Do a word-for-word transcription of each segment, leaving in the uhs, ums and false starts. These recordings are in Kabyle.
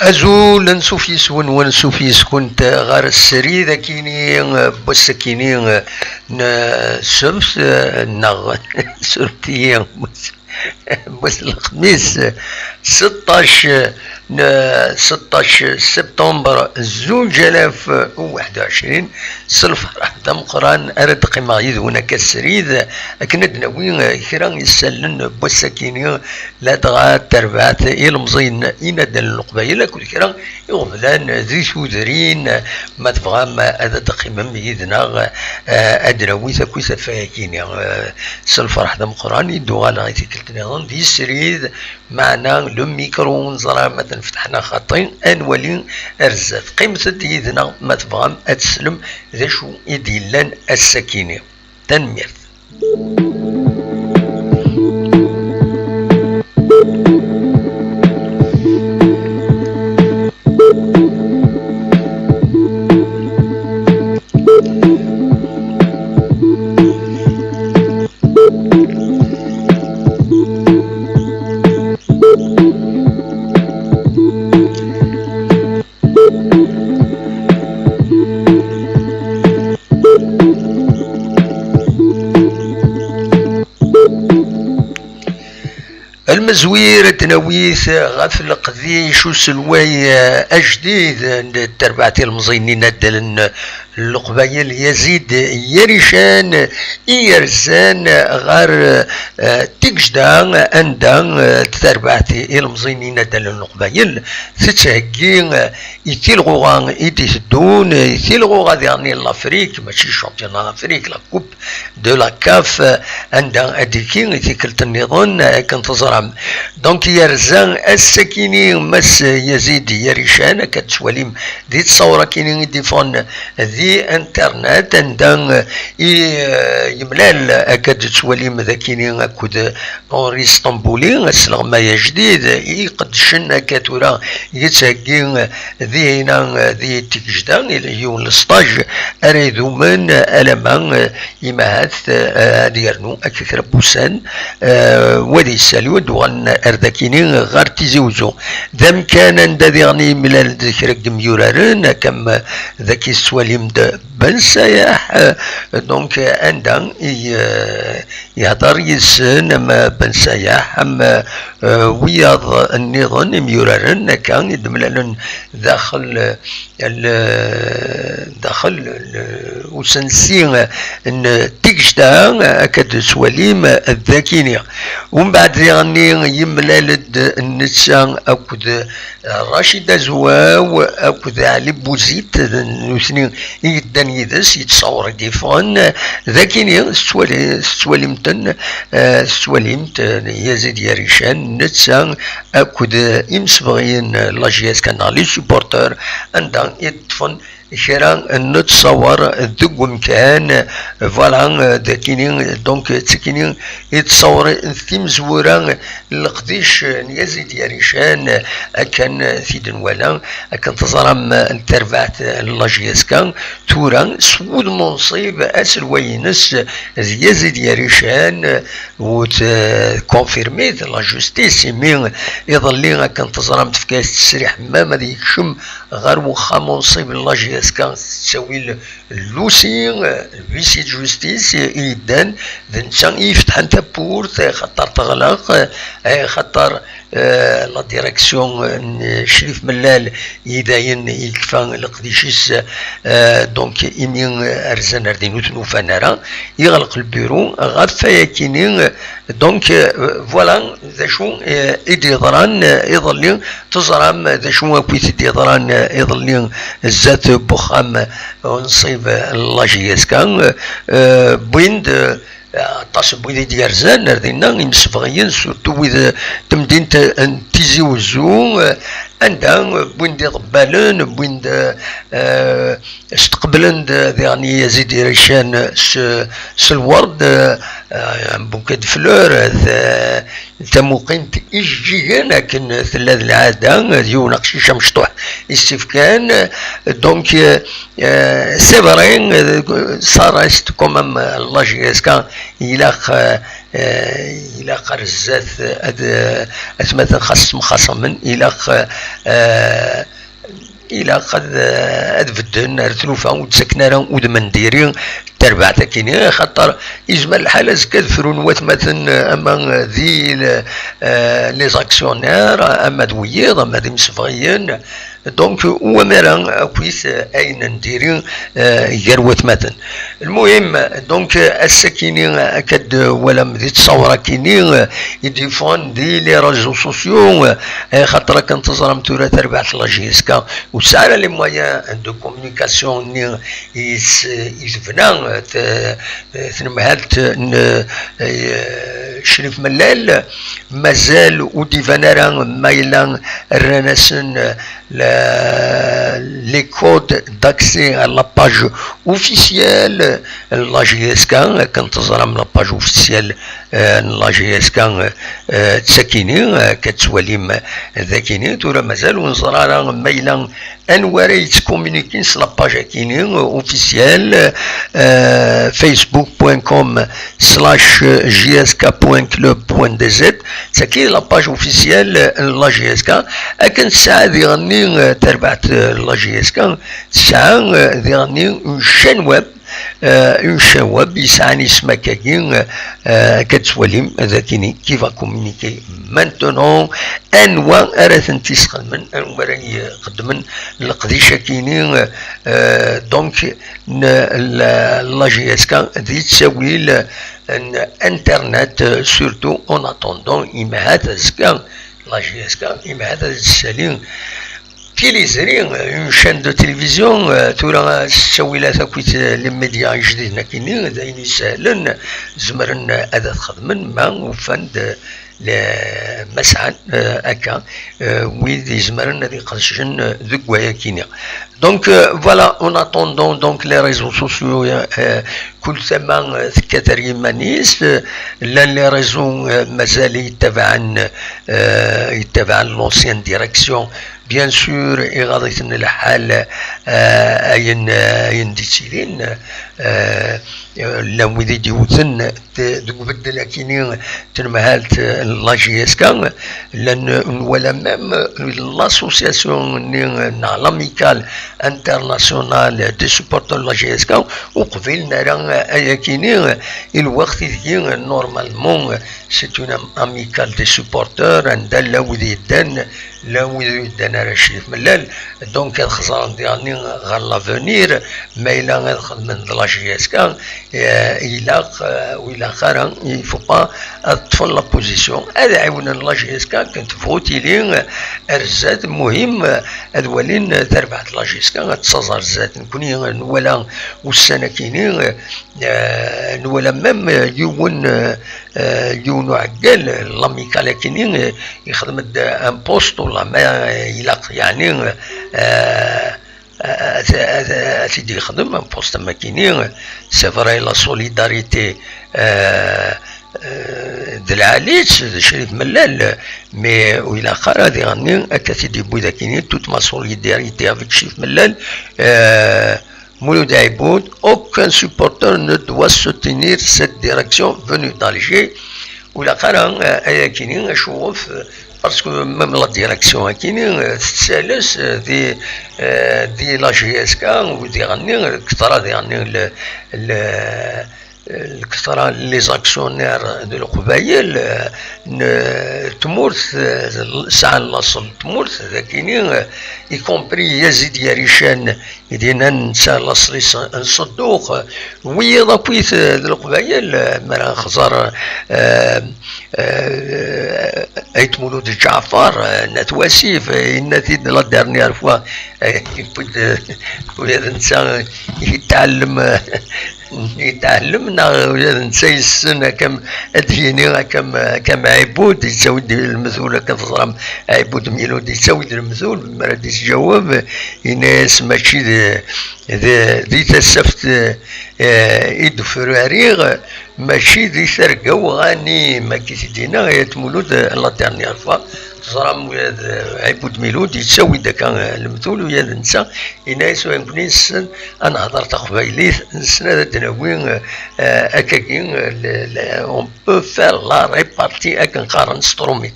Azul, ansuf yes-wen, wansuf yes-kunt ɣer srid akini, n wass akini n ssebt, neɣ ssebt-iyi, n wass n lexmis, seṭṭac, n seṭṭac septembre zuǧ alaf u waḥed u ɛecrin, s lferḥ d ameqqran ara d-qqimeɣ yid-wen akka srid, akken ad d-nawi kra isallen n wass akini, ladɣa d tarbaɛt ilemẓiyen inaddalen n Leqbayel akked kra iɣeblan di tudrin. Ma tebɣam ad d-teqqimem yid-neɣ, eh, ad d-nawi takk-, takka-yakini, eh, s lferḥ d ameqqran i d-uɣaleɣ i tikkelt nniḍen di srid, meɛna le micro ur neẓra ma t-nfetḥ neɣ xaṭi, ad nwali ar zdat. Qqimet-d yid-neɣ ma tebɣam ad teslem d acu i d-yellan ass-akini. Tanemmirt. Almezwir ad d-nawi ɣef leqdic uselway, eh, ajdid n terbaɛt ilemẓiyen inaddalen n Leqbayel, Yazid Yarican, i yerzan ɣer, eh, Tigejda, anda, eh, terbaɛt ilemẓiyen inaddalen n Leqbayel tettheggi, eh, i tilɣuɣa i d-iteddun, i tilɣuɣa diɣen n Lafrik, mačči championnat d'Afrique, la coupe de la CAF, anda ad d-tiki i tikkelt nniḍen, akken teẓram. Donc, yerza ass-akini Mass Yazid Yarican, akka d-tettwalim di ttṣawra-kini i d-iffɣen di internet, anda i, eh, yemlal, akka d-tettwalim d akini akked Henri Stambouli, asleɣmay ajdid i iqeddcen akka tura yettheggi dihina di Tigejda, yiwen lesṭaj ara idumen alama, eh, imahat, eh, ad yernu akka kra n wussan, eh, wad yessali, wad uɣalen ar dakini ɣer Tizi Uzzu. D amkan anda diɣen yemlal-d kra n yimyuraren, akka am daki tettwalim-d Ben Sayaḥ, eh, donc, eh, anda i, eh, ihḍer yid-sen am Ben Sayaḥ, am, eh, wiyaḍ nniḍen imyuraren akka i d-mlalen daxel, eh, l-, daxel l-, usensi n Tigejda, akka d-tettwalim dakini. Umbeɛd diɣenni yemlal-d netta akked Racid Azwaw akked Ɛli Buzit, d nutni i yeddan yid-s, yettṣawar i d-iffɣen. Dakini tettwali-, tettwalim-ten, eh, tettwalim-t, eh, Yazid Yarican, netta akked imsebɣiyen, eh, la J S K neɣ les supporters, anda i ṭṭfen kra n ttṣawar deg umkan. Voilà, eh, dakini, donc, d tikini i ttṣawar timezwura n leqdic n Yazid Yarican, akken t-id-nwala, akken teẓram, n terbaɛt n la J S K. Tura, s wud munṣib aselway-ines d Yazid Yarican, u t-confirmit la justice, imi iḍelli, akken teẓram, tefka-as ttesriḥ mam ad yekcem ɣer wexxam unṣib n la J S K s ttawil Lucy, l'huissier de justice i yeddan, d netta i ifetḥen tawwurt, axaṭer teɣleq, axaṭer, euh, la direction n Crif Mellal, i dayen yekfa leqdic-is, euh, donc imi, euh, rzan ar din ur ten-ufan ara, yeɣleq lbiru. Ɣef wayakini, euh, donc, euh, voilà d acu, euh, i d-yeḍran, euh, iḍelli. Teẓram d acu akk i t-id-yeḍran, euh, iḍelli zdat n uxxam unṣib n la J S K, euh, wwin-d, euh, aṭas n wid i d-yerzan ar dinna, imsebɣiyen, surtout wid, eh, temdint n Tizi Wezzu, eh, anda, eh, wwin-d iḍebbalen, wwin-d, eh, steqblen-d, eh, diɣen Yazid Irican s, s lwerd, eh, eh, un bouquet de fleurs, eh, tamuqint ijeǧǧigen akken tella d lɛada, d yiwen aqcic amecṭuḥ i s-ifkan. Donc, euh, euh, c'est vrai, euh, ça reste quand même, euh, la J S K, ilaq, euh, euh, ilaq ar zdat ad, euh, atmaten xas ttemxaṣamen, ilaq, euh, ilaq ad, ad bedden ar tlufa, ur d-ttaken ara udem n diri n terbaɛt akkin-nni, axaṭer yezmer lḥal azekka ad frun watmaten, ama di le-, eh, les actionnaires, ama d wiyiḍ, ama d imsebɣiyen. Donc, ur wami ara akkit, eh, ayen n diri, eh, gar watmaten. Lmuhim, donc, ass-akini akka d-walam di ttṣawra-kini, eh, i d-yeffɣen di les réseaux sociaux, eh, xaṭer akken teẓram tura tarbaɛt n la J S K ur tesɛi ara les moyens de communication-nni i s-, i tebna, eh, t-, eh, tnemhalt n, eh, Crif Mellal, mazal ur d-iban ara ma yella rran-asen, eh, la, les codes d'accès à la page officielle n la J S K, akken teẓram la page officielle, eh, n la J S K, eh, d tagi-nni, eh, akka tettwalim d akini. Tura mazal ur neẓra ara ma yella anwa ara yettkominikin s la page akini, eh, officielle, eh, facebook point com slash J S K point club point D Z. Tagi la page officielle n la J S K. Akken tesɛa diɣenni, eh, terbaɛt, eh, la J S K, tesɛa, eh, diɣenni une chaîne web, eh, une chaîne web yesɛan isem akkagi, eh, akka tettwalim d akini, qui va communiquer maintenant anwa ara tent-isxedmen, anwa ara ixeddmen leqdic akini, eh, donc n la, la J S K di ttawil n internet, eh, surtout en attendant, imahat azekka la J S K, imahat ad tessali tiliẓri, une chaîne de télévision, eh, tura s ttawilat akkit, eh, les médias ijdiden akini, d ayen isehlen, zemren ad t-xedmen ma ufan-d, eh, le-, ma sɛan, eh, akka, eh, wid izemren ad iqedcen, eh, deg wayakini. Donc, euh, voilà, en attendant, donc, les réseaux sociaux, euh, euh, kul tama, euh, tekkat ar yiman-is, euh, llan les réseaux, euh, mazal yettabaɛen, euh, yettabaɛen l'ancienne direction. Bien sûr, iɣaḍ-iten lḥal, euh, ayen, euh, ayen d-ittilin, euh, euh, llan wid i d-iwten d-, deg ubeddel akini n tnemhalt n la J S K, llan nwala même l'association-nni neɣ l'amicale internationale des supporters de la J S K, ur qbilen ara ayakini i lweqt ideg normalement c'est une am-, amicale des supporters, anda llan wid yeddan, llan wid ur yeddan ara Crif Mellal. Donc, ad xeẓren diɣenni ɣer l'avenir, ma yella ad xedmen d la J S K, eh, ilaq, eh, ur ilaq ara, il faut pas ad ṭṭfen la position, ad ɛiwnen la J S K akken tebɣu tili, eh, ar zdat, muhim, eh, ad walin, eh, tarbaɛt n la J S K ad tsaẓ ar zdat. Nekni, eh, nwala ussan akini, eh, nwala même, eh, yiwen, eh, eh, yiwen uɛeggal, eh, l'amicale akini, eh, yexdem-d un post, wala ma, eh, ilaq, yeɛni, eh, ad, ad, ad t-id-yexdem, un post am akini, c'est vrai, la solidarité, euh, euh, d lɛali-tt d Crif Mellal, mais ur ilaq ara diɣenni akka t-id-yewwi d akini, toute ma solidarité avec Crif Mellal, euh, Mulud Ɛibud, aucun supporter ne doit soutenir cette direction venue d'Alger. Ur ilaq ara, euh, ayakini, acuɣef, euh, parce que même la direction akini, euh, tettales, euh, di, euh, di la J S K, u diɣenni, euh, ktra diɣenni le, le, lketra n les actionnaires de Leqbayel, eh, n tmurt, eh, sɛan laṣel n tmurt, d akini, eh, y compris Yazid Yarican, i d-yennan netta laṣel-is n Ṣedduq, eh, wiyiḍ akkit, eh, d Leqbayel, eh, mi ara nxeẓẓer, eh, eh, Ayt Mulud Ǧaɛfar, eh, n At Wasif, eh, yenna-t-id la dernière fois, eh, yewwi-d, eh, ula d netta, eh, yetɛellem, eh, yetɛellem, neɣ ula d netta yessen, akka m-, ad d-yini, akka m-, akka m Ɛibud, yettawi-d lemtul, akka teẓram, Ɛibud Milud, yettawi-d lemtul, mi ara d-yettjawab, yenna-yas mačči d, d, di tasaft, eh, i d-ufrariɣ, mačči di targa uɣanim, akka i t-id-yenna Ayt Mulud, eh, la dernière fois. Teẓram, ula d, eh, Ɛibud Milud yettawi-d akka, eh, lemtul, ula d netta yenna-yas, "Nekkni nessen ad nehder taqbaylit, nessen ad d-nawi, eh, eh, akkagi, eh, le, le, on peut faire la répartie", akken qqaren s trumit.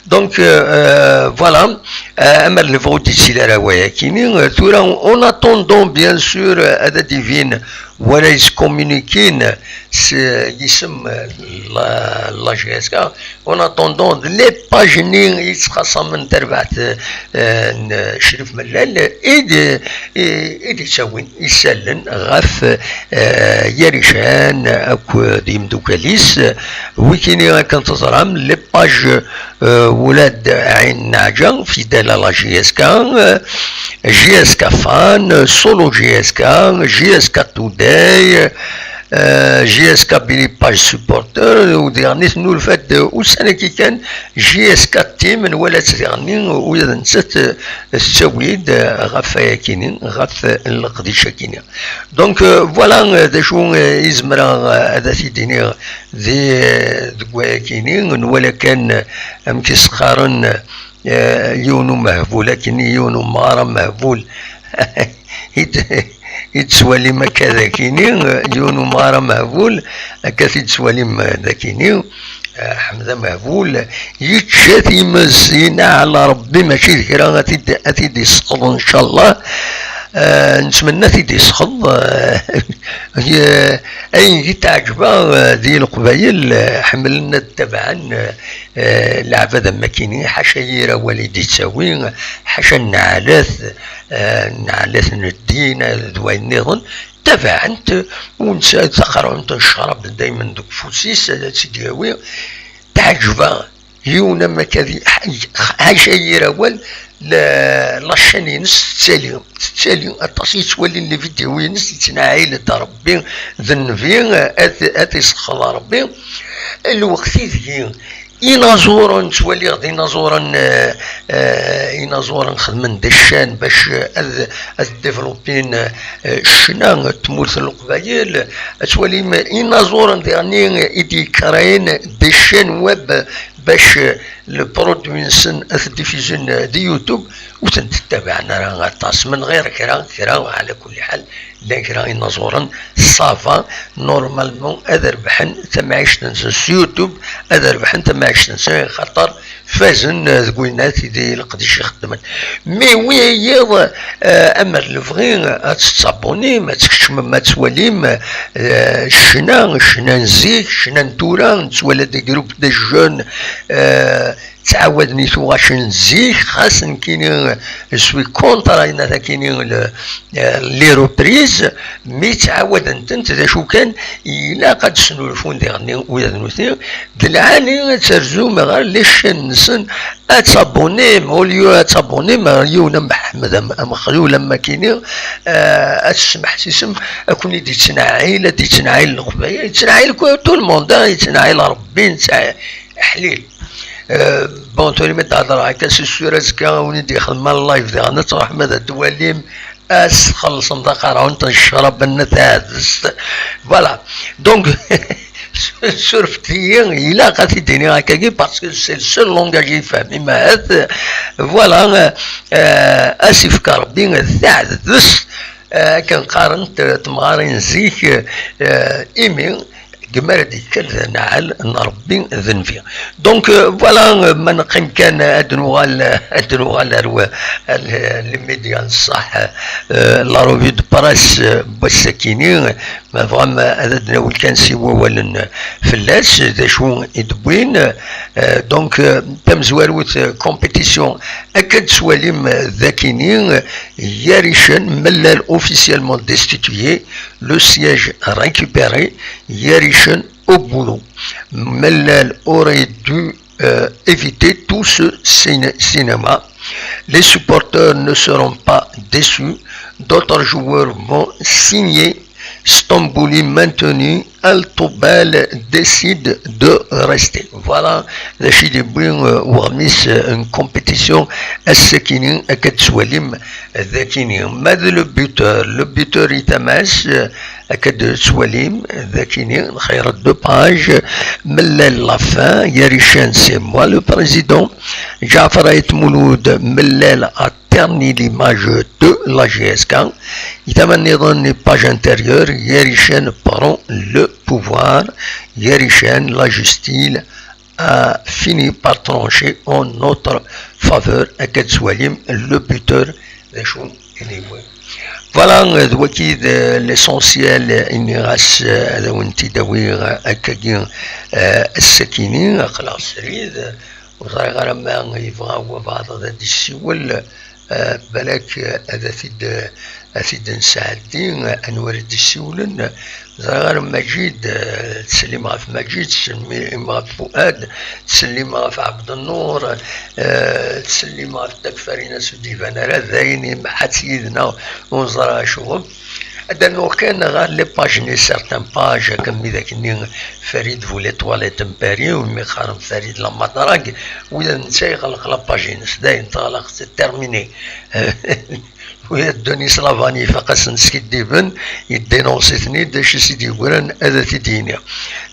Donc, euh, euh, voilà, euh, amer lebɣu ur d-yettili ara wayakini, euh, tura, en attendant, bien sûr, euh, ad d-ibin wala yescommuniquin s yisem, euh, la, la J S K, en attendant, les pages-nni yettxaṣamen tarbaɛt, euh, n Crif Mellal, i d, i, i d-yettawin isallen ɣef, euh, Yarican akked yimdukal-is, wikini akken teẓram, les pages, euh, Ulad Ɛin Naɛǧa, fidèle à la J S K, euh, J S K Fan, Solo J S K, J S K Today, euh, J S K Billy Page Supporter, u diɣen i tennulfa-d ussan-agi kan J S K Team, nwala-tt diɣen, ula d nettat, euh, tettawi-d, euh, ɣef wayakini, ɣef, euh, leqdic-akini. Donc, euh, voilà, euh, d acu, euh, i zemreɣ, euh, ad t-id-iniɣ di, euh, deg wayakini, nwala kan, euh, amek i s-qqaren, euh, yiwen umehbul, akini, yiwen umɣar amehbul. I d-, i d-tettwalim akka d akini, yiwen umɣar amehbul, akka t-id-tettwalim d akini, eh, Ḥmed Amehbul, yečča times, yenɛel Ṛebbi, mačči d kra, ad t-id-, ad t-id-yesxeḍ, ncallah. Eh, nettmenna ad t-id-yesxeḍ, eh, ayen i t-ɛeǧbeɣ, eh, di Leqbayel, eh, ḥemmlen ad ttabaɛen, eh, eh, leɛbad am akini, ḥaca yir awal i d-yettawi, ḥaca nneɛlat, eh, nneɛlat n ddin, eh, d wayen nniḍen, tabaɛent, ur nesɛi taqerɛunt n ccrab daymen deg ufus-is, ad tt-id-yawi, teɛǧeb-aɣ yiwen am akka di, ḥaca yir awal, la, la chaîne-ines tettali, tettali aṭas yettwalin les vidéos-ines, yettnaɛil-d Rebbi d Nnbi, ad, ad t-isexxeḍ Rebbi. Lweqt ideg inaẓuren, ttwaliɣ d inaẓuren, eh, eh, inaẓuren xedmen des chaînes bac ad, ad développin, eh, ccna n tmurt n Leqbayel. Ad twalim inaẓuren diɣen i d-yekkrayen des chaînes web bac, eh, le produit-nsen ad t-diffusin di YouTube, ur ten-ttabaɛen ara aṭas. Men ɣir kra, kra, ɛla kulli ḥal, llan kra inaẓuren, ça va, normalement, ad rebḥen tamɛict-nsen s YouTube, ad rebḥen tamɛict-nsen, xaṭer fazen, eh, deg winat i d leqdic ixeddmen. Mi wiyiḍ, eh, amer lebɣi, ad tettabunim, ad tkeččmem, ad twalim, eh, ccna, ccna n zik, ccna n tura, nettwala des groupes de jeunes, eh, ttɛawaden i tuɣac n zik, xas nekkini, eh, je suis contre ayen akini le, eh, les reprises, mi ttɛawaden-tent, d acu kan, ilaq ad d-snulfun diɣen ula d nutni, d lɛali ad terzum ɣer les chaînes-nsen, ad tabunim, au lieu ad tabunim ɣer yiwen am Ḥmed, am, am Mexlul, am akini, eh, ad tesmeḥsisem, ad ken-id-yettnaɛil, ad d-yettnaɛil Leqbayel, yettnaɛil ku-, tout le monde, ah, yettnaɛil Rebbi, yettnaɛil, ḥlil. Euh, bon, tura mi d-hedreɣ akka, c'est sûr, azekka a wen-id-yexdem live diɣen, ad truḥem ad twalim, ad s-txellṣem taqerɛunt n ccrab n At Ɛdest. Voilà. Donc, surfet-iyi, ilaq ad t-id-iniɣ akkagi, parce que c'est le seul langage i yefhem, imahat. Voilà, euh, ad s-ifk Rebbi taɛdest, euh, akken qqarent, euh, temɣarin zik, euh, imi, Gma ara d-yekkal d anaɛal n Rebbi d nnbi. Donc, euh, voilà, euh, ma neqqim kan ad nuɣal, ad nuɣal ar wa-, ar les médias n ṣṣeḥ, euh, la revue de presse, euh, n wass-akini, ma tebɣam ad d-nawi kan si wawalen fell-as, d acu i d-wwin. Euh, donc, euh, tamezwarut, euh, compétition, akka d-swalim, euh, d akini, euh, Yaricen, Mellal officiellement destitué, le siège récupéré, Yaricen au boulot. Mellal aurait dû, euh, éviter tout ce ciné-, cinéma. Les supporters ne seront pas déçus. D'autres joueurs vont signer. Stambouli maintenu, Altobal décide de rester. Voilà, d acu i d-yewwi, euh, weɣmis, euh, n compétition ass-akini, akka d-swalim d akini. Ma d le buteur, le buteur i tama-s, euh, akka d-swalim d akini, xir deux pages, Mellal la fin, Yaricen c'est moi le président, Ǧaɛfar Ayt Mulud, Mellal a terni l'image de la J S K. I tama nniḍen, page intérieure, Yaricen prend le pouvoir, Yaricen, la justice a fini par trancher en notre faveur, akka d-swalim le buteur d acu i d-yewwi. Voilà, euh, d waki d, euh, l'essentiel, euh, i nniɣ-as, euh, ad awen-t-id-awiɣ, euh, akkagi, euh, ass-akini, aql-aɣ srid, ur ẓriɣ ara ma yebɣa wabɛaḍ ad d-yessiwel, eh, balak, eh, ad t-id, ad t-id-nesɛeddi, eh, anwa ara d-yessiwlen. Ẓriɣ ara Maǧid, eh, ttsellim ɣef Maǧid, ttsellim ɣef Fuad, ttsellim ɣef Ɛebdennur, eh, ttsellim ɣef Dda Farina s ur d-iban ara, dayen imeḥḥa-tt yid-neɣ, ur neẓri acuɣef. Ad d-rnuɣ kan ɣer les pages-nni, certaines pages, akka mi d akken-nni Farid bu les toilettes n Paris, u mi qqaren Farid la matraque, wid d netta iɣleq la page-ines, dayen teɣleq, c'est terminé. Wid Denis Lavani ifaq-asen skiddiben, yedénonce-iten-id, acu i s-id-yeggran ad t-id-yini.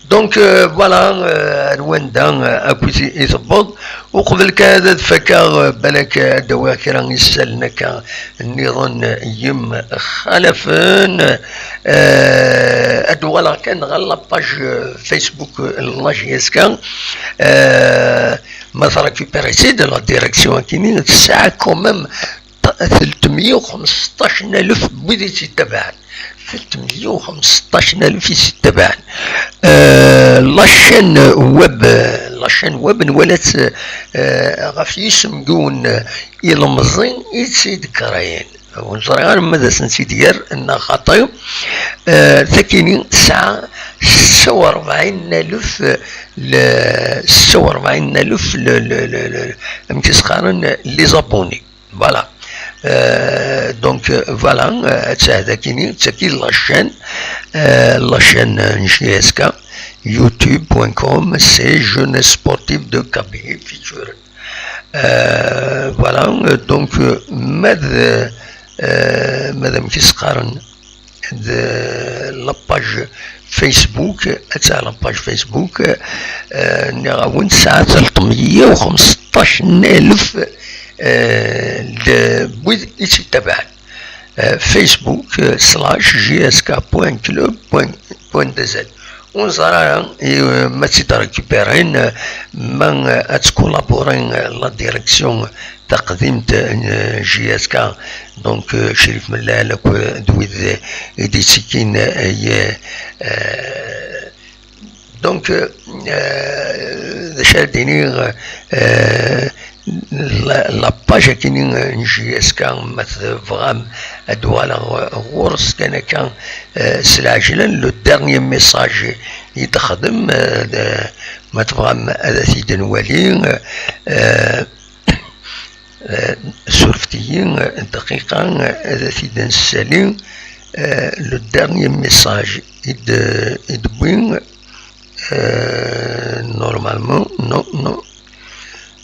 Donc, euh, voilà, euh, ar wanda, euh, akk i t-, i tewweḍ. Uqbel kan ad fakeɣ, euh, balak ad d-awiɣ kra isallen akka nniḍen yemxalafen. Euh, ad uɣaleɣ kan ɣer la page, euh, Facebook, euh, n la J S K. Euh, ma trécupérer-tt-id, la direction akini, tesɛa quand même t-, telt meyya u xemseṭṭac n alef n wid i tt-ittabaɛen. Telt meyya u xemseṭṭac n alef i tt-ittabaɛen. Euh, la chaîne web, la chaîne web nwala-tt, euh, ɣef yisem n yiwen, euh, ilemẓi i tt-id-krayen. Ur neẓri ara ma d asen-tt-id-yerr neɣ xaṭi. Eh, takini tesɛa setta u rebɛin n alef, le, setta u rebɛin n alef, le, le, le, le, amek i s-qqaren, les abonnés. Voilà. Eh, donc, euh, voilà, euh, d takini, d taki la chaîne, euh, la chaîne n J S K, youtube point com, c'est Jeunesse Sportive de Kabylie, featured. Euh, voilà, euh, donc, euh, ma d, euh, ma d amek i s-qqaren, d la page Facebook, ad tesɛa la page Facebook, euh, nniɣ-awen tesɛa telt meyya u xemseṭṭac n alef, euh, n wid i tt-ittabaɛen. Euh, facebook, euh, slash J S K point club point D Z. Ur neẓri ara, euh, ma ad tt-id-récupérin, euh, ma, euh, ad tcollaborin, euh, la direction taqdimt n, euh, J S K, donc, euh, Crif Mellal akked, euh, d wid, euh, i d-ittekkin, euh, euh, donc, euh, euh, d acu ara d-iniɣ, euh, la, la page akini n J S K, ma tebɣam ad d-uɣaleɣ ɣur-s kan akka, euh, s lɛejlan, le dernier message i d-texdem, euh, d, ma tebɣam ad t-id-nwali, euh, euh, surfet-iyi, euh, dqiqa, euh, ad t-id-nessali, euh, le dernier message i d, i d-wwi, euh, normalement, non, non,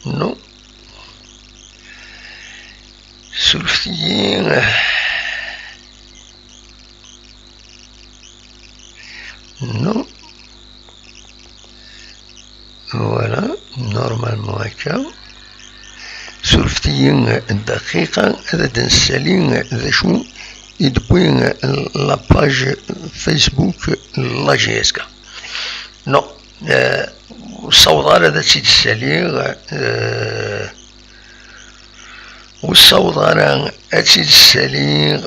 non. Surfet-iyi. Non. Voilà, normalement akka. Surfet-iyi dqiqa, ad d-nessali d acu i d-tewwi la page Facebook n la J S K. Non, euh, ur ssawḍeɣ ara ad tt-id-ssaliɣ, euh, ur ssawḍeɣ ara ad tt-id-ssaliɣ.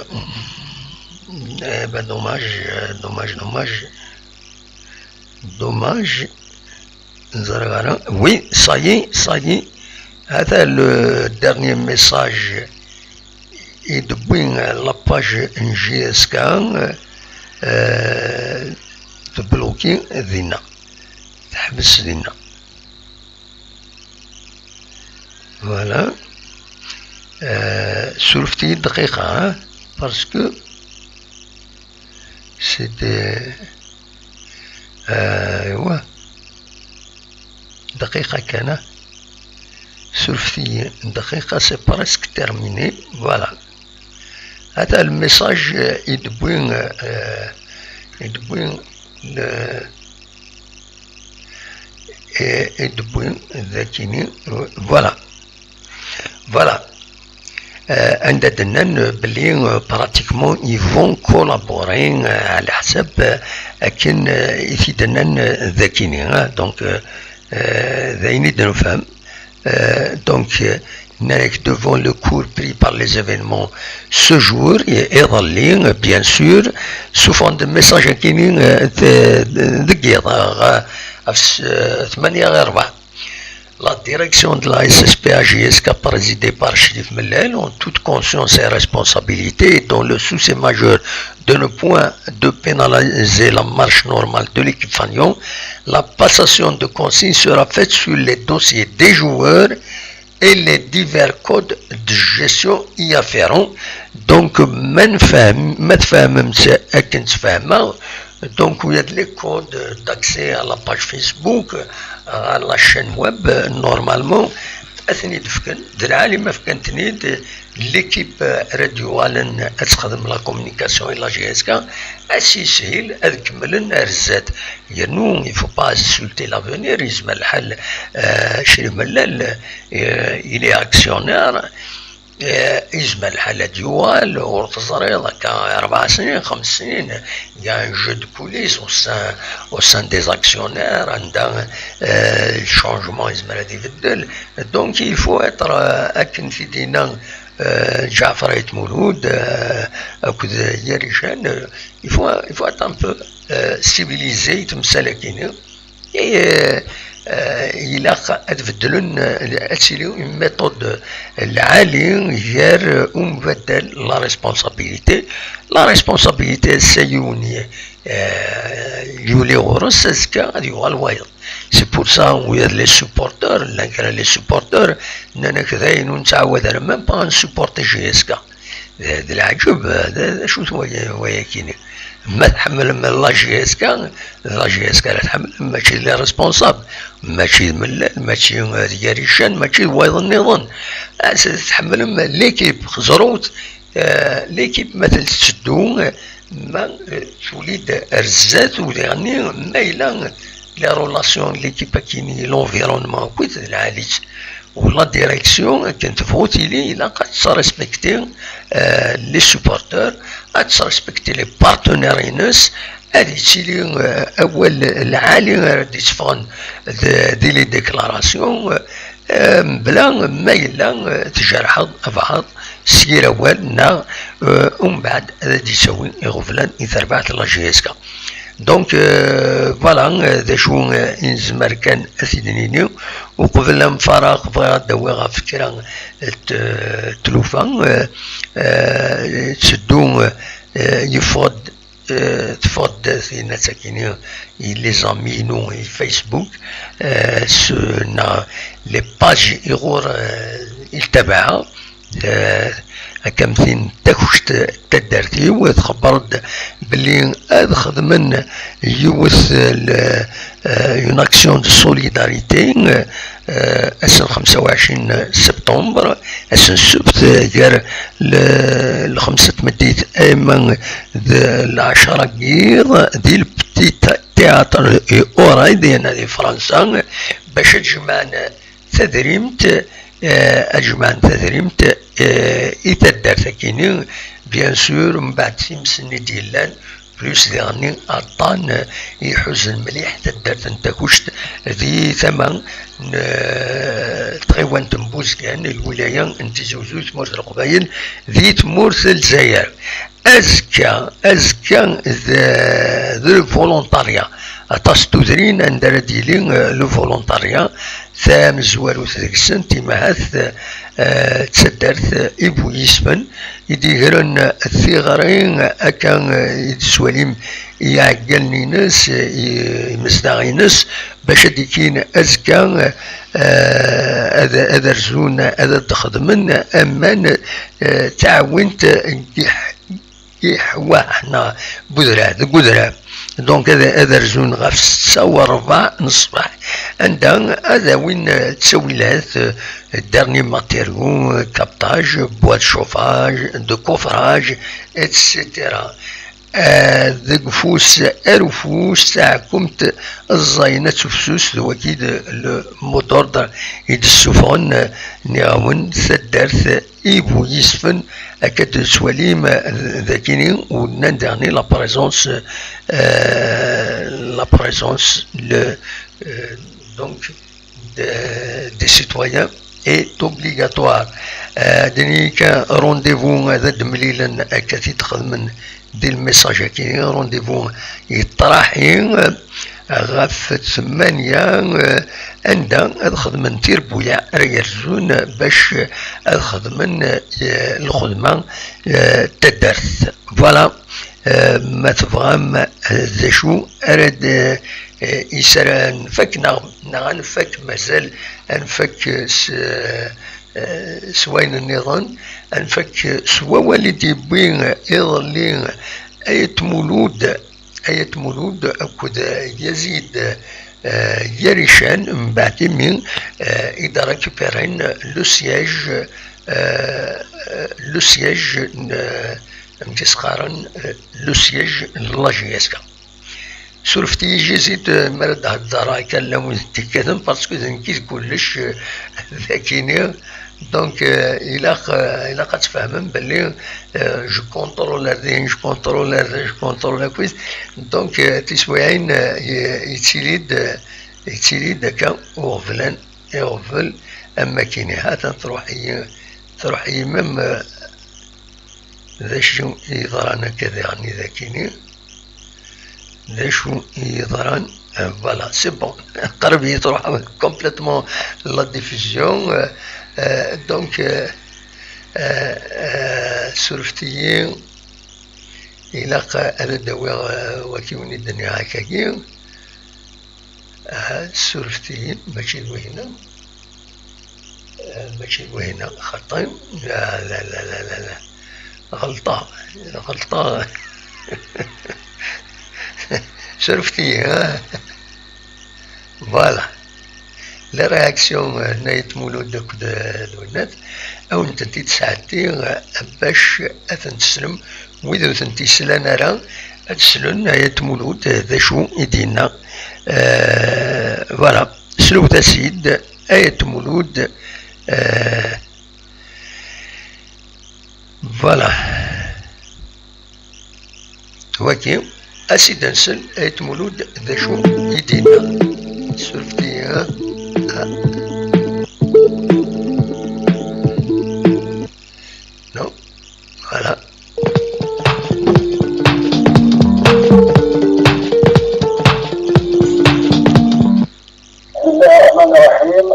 Eh ben, dommage, euh, dommage, dommage. Dommage. Ẓriɣ ara. Oui, ça y est, ça y est. Ata le dernier message i d-wwin la page n J S K, euh, tebluki dinna. Teḥbes dinna. Voilà. Euh, surfet-iyi dqiqa, hein, parce que c'était, euh, ouais. دقيقة كان. Surfet-iyi دقيقة, c'est presque terminé. Voilà. Ata le message, euh, i d-wwin, euh, i d-wwin le, i, i d-wwin dakini. Voilà. Voilà. Euh, anda d-nnan, euh, belli, euh, pratiquement ils vont collaborer, euh, على حسب, euh, akken, euh, i t-id-nnan, euh, dakini, hein. Donc, euh, euh, d ayen i d-nefhem. Euh, donc, euh, nnan-ak, devant le cours pris par les événements ce jour, et, iḍelli, euh, bien sûr, sous forme de message akini, euh, de, de, deg yiḍ, euh, ɣef s-, euh, tmanya ɣer rebɛa. La direction de la S S P A J S K, présidée par Chérif Mellal, en toute conscience et responsabilité, et dans le souci majeur de ne point de pénaliser la marche normale de l'équipe Fanion, la passation de consignes sera faite sur les dossiers des joueurs et les divers codes de gestion y afférents. Donc, ma nefhem, ma tfehmemt akken ttfehmeɣ, donc, il y a les codes d'accès à la page Facebook, à la chaîne web, normalement, ad ten-id-fken, d lɛali ma fkan-ten-id, l'équipe ara d-yuɣalen ad texdem la communication et la J S K, ad s-yeshil ad kemmlen ar zdat. Yernu, il faut pas insulter l'avenir, yezmer lḥal, euh, Chérif Mellal, euh, il est actionnaire, euh, yezmer lḥal ad d-yuɣal, ur teẓriḍ, akka rebɛa snin, xems snin, il y a un jeu de coulisses au sein, au sein des actionnaires, anda, euh, le changement yezmer ad ibeddel. Donc, il faut être, euh, akken t-id-yenna, euh, Ǧaɛfar Ayt Mulud, euh, akked Yarijan, euh, il faut, il faut être un peu, euh, civilisé i temsal-agi-nni. Et, euh, euh, ilaq ad beddlen, euh, ad tili une méthode lɛali gar, euh, umbeddel, la responsabilité. La responsabilité, c'est yiwen, euh, yuli ɣur-s, azekka ad yuɣal wayeḍ. C'est pour ça, il y a les supporters, llan kra les supporters, nnan-ak dayen ur nettɛawad ara même pas ad nsupporter J S K. D, d leɛǧeb, d, d acu-t waya, wayakini? Ma tḥemmlem la J S K, d la J S K ara tḥemmlem, mačči d les responsables, mačči d Mellal, mačči d Yarican, mačči d wayeḍ nniḍen. Ah, s-, tḥemmlem l'équipe, ẓrut, euh, l'équipe ma tella tetteddu, ma, euh, tuli-d ar zdat, u diɣenni ma yella les relations n l'équipe akini, l'environnement akkit d lɛali-tt. U la direction, akken tebɣu tili, ilaq ad tt-respecter, euh, les supporters, ad tt-respecter les partenaires-ines, ad yettili, euh, awal lɛali ara d-itteffɣen d, di les déclarations, euh, mebla ma yella, euh, tjerḥeḍ abɛaḍ s yir awal, neɣ, euh, umbeɛd ad d-yettawi iɣeblan i terbaɛt n la J S K. Donc, euh, voilà, euh, d acu, euh, i nezmer kan ad t-id-nini. Uqbel ad nfareq, bɣiɣ ad d-awiɣ ɣef kra n t-, tlufa, euh, euh, tetteddu, euh, yeffeɣ-d, euh, teffeɣ-d tin-a d takini i les amis-inu i Facebook, euh, s-, neɣ les pages iɣur, euh, i ltabaɛa. Eh, akka am tin takect taddart-iw, txebber-d belli ad xedmen yiwet, eh, l-, eh, une action de solidarité, eh, ass n xemsa u ɛecrin septembre, ass n ssebt, eh, gar l-, lxemsa n tmeddit, ama d lɛecra n yiḍ, di le Petit Théâtre et Oreille, di, di Fransa, bac ad jemɛen tadrimt, eh, ad jemɛen tadrimt, eh, i taddart-akini, bien sûr, mbeɛd times-nni d-yellan, Plus diɣenni aṭṭan, eh, iḥuzen mliḥ taddart n Takuct di tama n, eh, tɣiwant n Buzgan, lwilaya n Tizi Uzzu, tmurt n Leqbayel, di tmurt n Lezzayer. Azekka, azekka d, d le volontariat. Aṭas n tudrin anda ara d-yili, eh, le volontariat. Tamezwarut deg-sent, imahat, eh, d taddart Ibuyisfen i d-yegren tiɣri akka, eh, i d-tettwalim i yiɛeggalen-ines, i imezdaɣ-ines, bac ad d-ikkin azekka, eh, ad, ad rzun, ad d-xedmen aman, eh, taɛwint n yiḥ-, iḥwaḥ neɣ n udrar, deg udrar. Donc ad, ad rzun ɣef ssetta u rrbeɛ n ṣṣbeḥ, anda ad awin, eh, ttawilat, eh, dernier matériaux, eh, captage, bois de chauffage, de coffrage, et cetera. Eh, deg ufus ar ufus, taɛkumt ẓẓayen ad tufsus, d wagi d le mot d'ordre i d-ssufɣen, eh, nniɣ-awen, taddart Ibuyisfen, akka d-tettwalim, eh, dagini, u nnan daɣni la présence, eh, la présence, le, eh, donc, de, des citoyens est obligatoire. Eh, dini kan rendez-vous ad d-mlilen, akka t-id-xedmen di lmessage-agi, rendez-vous yeṭṭraḥi, eh, ɣef ttmanya, eh, anda ad xedmen tirbuyaɛ ara yerzun bac ad xedmen, eh, lxedma, eh, taddart. Voilà, eh, ma tebɣam, eh, d acu ara d, eh, is ara nfak neɣ, neɣ ad nfak, mazal ad nfak s, eh, s wayen nniḍen, ad nfak s wawal i d-yewwi iḍelli Ayt Mulud, Ayt Mulud akked Yazid, eh, Yarican, mbeɛd imi, eh, i d-récupéren le siège, eh, le siège n, eh, amek i s-qqaren, eh, le siège n la J S K. Surfet-iyi Yazid, eh, mi ara d-heddreɣ akka lawan d-ikkaten, parce que d nekk i d kullec, eh, d akini. Donc, eh, ilaq, eh, ilaq ad tfehmem belli, eh, je contrôle ar din, je contrôle ar din, je contrôle akkit. Donc, eh, tiswiɛin, eh, ye-, yettili-d, eh, yettili-d akka uɣeblan, iɣbel am akini. Hatan truḥ-iyi, truḥ-iyi même, eh, d acu i yeḍran akka diɣen i d akini? D acu i yeḍran? Eh, voilà, c'est bon. Qrib i truḥ complètement la diffusion. Euh, euh, donc, euh, euh, euh, surfet-iyi. Ilaq ad d-awiɣ, euh, waki win i d-nniɣ akkagi. Aha, surfet-iyi, mačči d wihina. Eh, mačči d wihina, xaṭi. La, la, la, la, la, la. Ɣelṭeɣ, ɣelṭeɣ. Surfet-iyi, ha? Voilà. La réaction, eh, n Ayt Mulud akked, eh, Lwenat, ad wen-tent-id-sɛeddiɣ, eh, bac ad tent-teslem. Wid ur tent-yeslan ara, ad slen Ayt Mulud d acu i d-yenna. Euh, voilà. Slewt-as-id Ayt Mulud. Euh, voilà. Waki, as-id ad nsel Ayt Mulud d acu i d-yenna. Surfti, ha? Ha. Non. Voilà. بسم الله الرحمن الرحيم.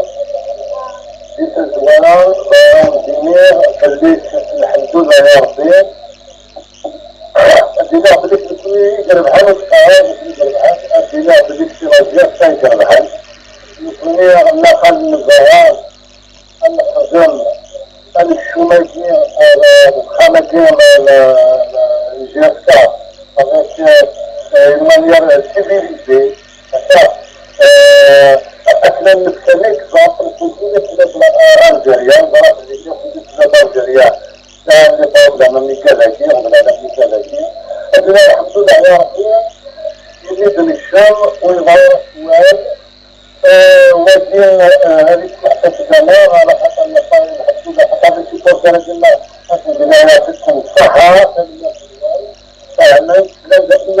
Di tazwara, d-iniɣ belli lḥemdullah ya Rebbi. Ad d-iniɣ belli d nekkni i irebḥen, ur d-qqareɣ ara d nekkni i irebḥen. Ad d-iniɣ belli d tilaẓya d ta i irebḥen. Nekkni nlaq ad nẓer ad nexdem anekcum-agi, euh, deg uxxam-agi, euh, euh, J S K, avec, euh, euh, une manière, euh, civilisée, d'accord, euh, akken ad nefk l'exemple, nekkni akken ad, euh, Algérie, neẓra belli nekkni d Algérie, sɛan les problèmes am nekk-agi, wala am nekk-agi. Ad nini lḥemdullah ya Rebbi, imi d-nekcem, ur iḍerru wal, آه، ودي، آه، هذه الصحة تجمع على خاطر النصارى يحبوا لها خاطر في كل سنة ما أكيد لا يعطيكم الصحة. فهمت؟ لازم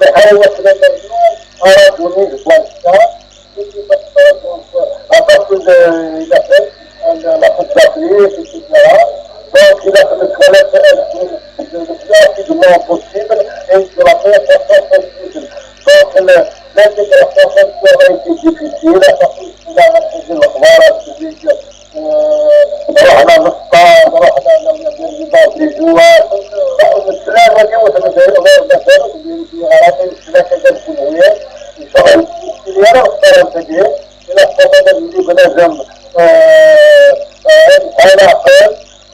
Lḥal wakken ad nernu aṛabuni deg wanect-a, aṭas n, aṭas n, ilaqen, la, la, la, et cetera. Donc, ilaq netwala rapidement possible, et que la paix soit possible. Donc, le, l'intégration sociale a été difficile, aṭas n tsekla, aṭas n lexbar, aṭas n, euh, رحنا نصطاد، رحنا ندير des joueurs. Nesla yiwet n السلاكة ديال الجمهورية. إن شاء الله يتسلي راه الصراحة ديالي. إلا اقتضى بلي بنادم، آه، آه، على الأقل،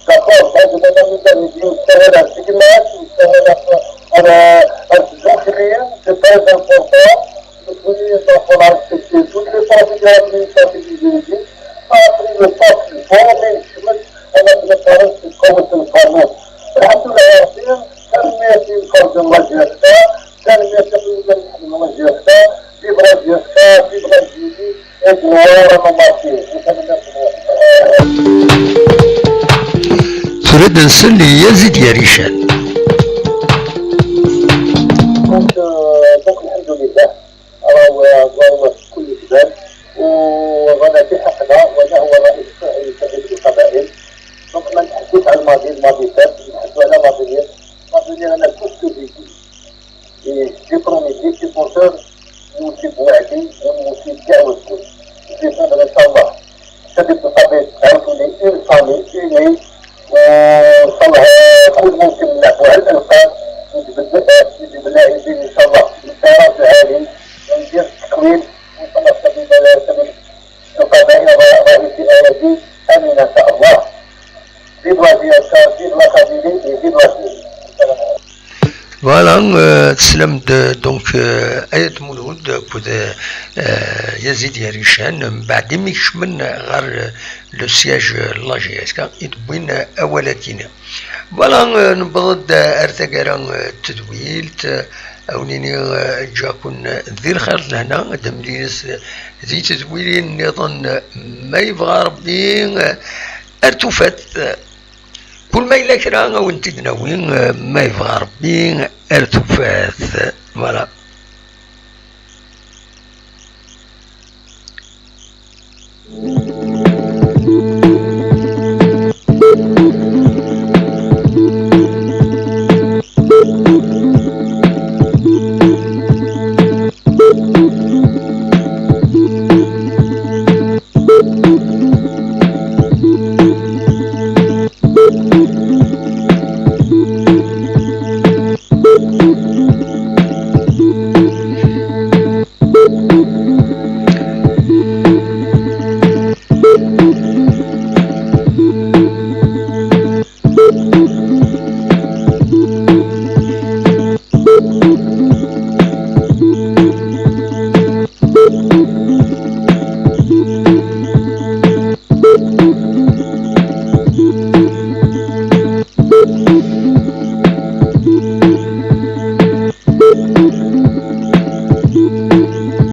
d'accord، هاد البنادم يقدر يجي يستاهل هاد الكلمات، يستاهل هاد، هاد، هاد الجوج ليا، c'est très important. Nous devons respecter toutes les procédures administratives et juridiques. Après le pass, le fond, mais je me, أنا بنقارن في القوة القانون. الحمد لله يا ربي، كان ميتين فرد الله يجازيك، كان ميتين الله يجازيك، vive la J S K, vive la J D, et gloire à nos martyrs. Tura ad nsel i Yazid Yarican. Donc, euh, donc, الحمد لله. راهو، راهو كل جبال، ورانا في حقنا، وأنا هو رئيس التحرير الكبير للقبائل. Donc، ما نتحدث على الماضي، الماضي فات، نتحدث على l'avenir. L'avenir، أنا tout ce que j'ai dit. Et j'ai promis les supporters، نوفي بوعدي ونوفي بكاع وعدي. Je vais faire إن شاء الله. Ça dépend pas de ça, on est une famille unie. وإن شاء الله كل موسم نلعبوا على الألقاب، نجيب اللاعبين إن شاء الله بالمستوى العالي، وندير التكوين، وإن شاء الله سبيل، سبيل القضاء الرئيسي الذي أمين إن شاء الله. Vive la J S K، vive la Kabylie et vive la Syrie. Voilà, euh, teslam-d, donc, euh, Ayt Mulud akked, euh, Yazid Yarican, mbeɛd imi kecmen ɣer, euh, le siège, euh, n la J S K, i d-wwin, euh, awal-agi-nni. Voilà, euh, newweḍ-d, euh, ar taggara, euh, n tedwilt, euh, a wen-iniɣ, euh, ǧǧiɣ-ken, euh, di lxir d lehna, ad d-nemlilet, euh, di tedwilin nniḍen, euh, ma yebɣa Rebbi, euh, ar tufat, euh, kul ma yella kra, a wen-t-id-nawi, euh, ma yebɣa Rebbi, ar tufat. Voilà.